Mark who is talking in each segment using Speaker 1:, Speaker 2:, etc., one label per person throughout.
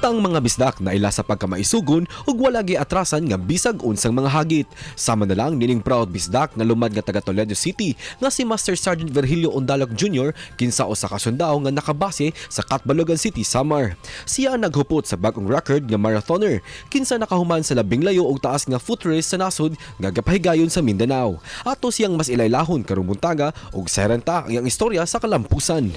Speaker 1: Kitang mga bisdak na ila sa pagkamaisugon ug wala giatrasan nga bisag unsang mga hagit. Sama na lang nining proud bisdak nga lumad nga taga Toledo City nga si Master Sergeant Virgilio Undaloc Jr., kinsa usa ka sundao nga nakabase sa Catbalogan City, Samar. Siya ang naghupot sa bagong record nga marathoner kinsa nakahuman sa labing layo og taas nga foot race sa nasod nga gapahigayon sa Mindanao. Ato siyang mas ilaylahon karong buntaga ug serenta ang iyang istorya sa kalampusan.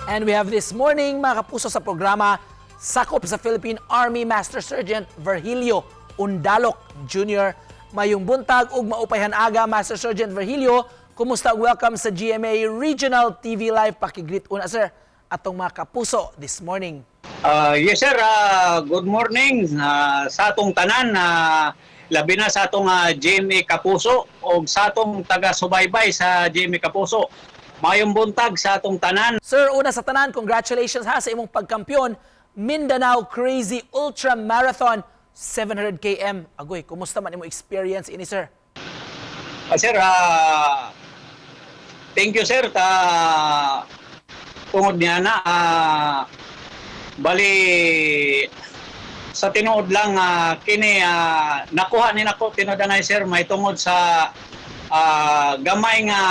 Speaker 2: And we have this morning, mga kapuso, sa programa, sakop sa Philippine Army Master Sergeant Virgilio Undaloc Jr. Mayong buntag ug maupayhan aga, Master Sergeant Virgilio. Kumusta ug welcome sa GMA Regional TV Live. Paki-greet una, sir, atong mga kapuso this morning.
Speaker 3: Yes sir, good morning sa atong tanan, labi na sa atong GMA Kapuso o sa atong taga-subaybay sa GMA Kapuso. Mayong buntag sa atong tanan.
Speaker 2: Sir, una sa tanan, congratulations ha sa imong pagkampiyon Mindanao Crazy Ultra Marathon 700 km. Agoy, kumusta man imong experience ini, sir?
Speaker 3: Sir, thank you, sir, ta tungod niya na bali sa tinuod lang, kini nakuha ni nako tinuod na, sir, may tungod sa gamay nga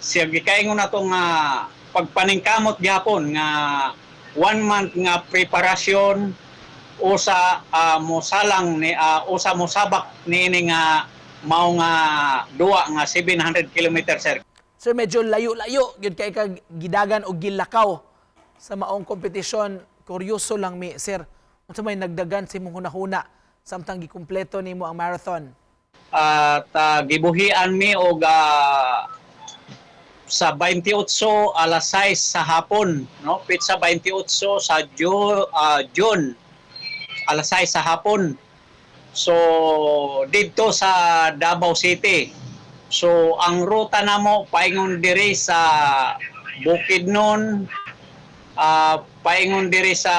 Speaker 3: siya gikaingon na tong pagpaningkamot gyapon nga one month nga preparasyon usa mosalang ni usa mosabak niini nga mao nga duwa nga 700 kilometer, sir.
Speaker 2: Sir, medyo layo-layo gyud kay kag gidagan og gilakaw sa maong kompetisyon. Kuryoso lang mi, sir. Unsa may nagdagan sa imong hunahuna samtang gikumpleto nimo ang marathon?
Speaker 3: At gibuhian mi og sa 28 alas 6 sa hapon, no, petsa 28 sa June, alas 6 sa hapon, so didto sa Davao City. So ang ruta namo paingon diri sa Bukidnon, paingon diri sa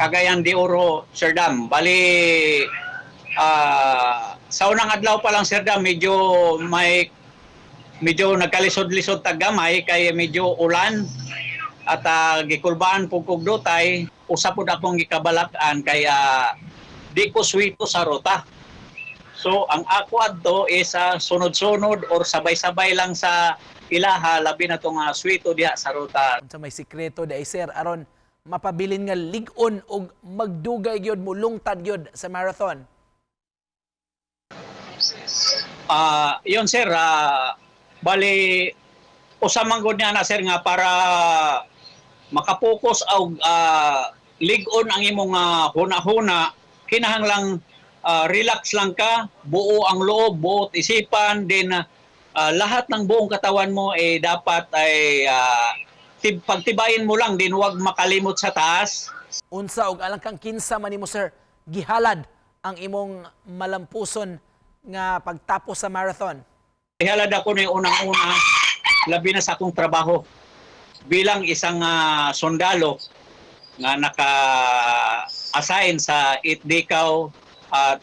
Speaker 3: Cagayan de Oro, Sir Dam. Bali sa unang adlaw pa lang, Sir Dam, medyo may medyo nagkalisod-lisod tag gamay kay medyo ulan at gikulbaan pug kog dutay. Usa pud akong gikabalak-an kay di ko swito sa ruta. So ang ako adto is sunod-sunod or sabay-sabay lang sa ilaha, labi na tong swito diha sa ruta.
Speaker 2: Unsa may sikreto diay, sir, aron mapabilin nga lig-on og magdugay gyud, mulungtad gyud sa marathon?
Speaker 3: Yun sir, bali usa man gud niya na, sir, nga para makapokus og lig-on ang imong huna-huna, kinahanglang relax lang ka, buo ang loob, buot isipan, din lahat ng buong katawan mo eh dapat ay pagtibayin mo lang din, huwag makalimot sa taas.
Speaker 2: Unsa og alang kang kinsa man nimo, sir, gihalad ang imong malampuson nga pagtapos sa marathon?
Speaker 3: Ihalad ako ni unang-una, labi na sa akong trabaho bilang isang sundalo nga naka-assign sa 8 Dikaw at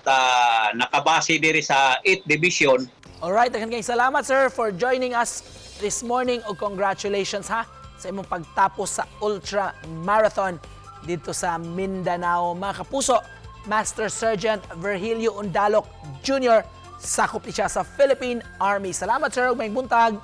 Speaker 3: nakabase diri sa 8 Division.
Speaker 2: Alright, daghan kayong salamat, sir, for joining us this morning ug congratulations ha sa imong pagtapos sa ultra marathon dito sa Mindanao. Mga kapuso, Master Sergeant Virgilio Undaloc Jr., sakop ni siya sa Philippine Army. Salamat, sir, ug maayong buntag.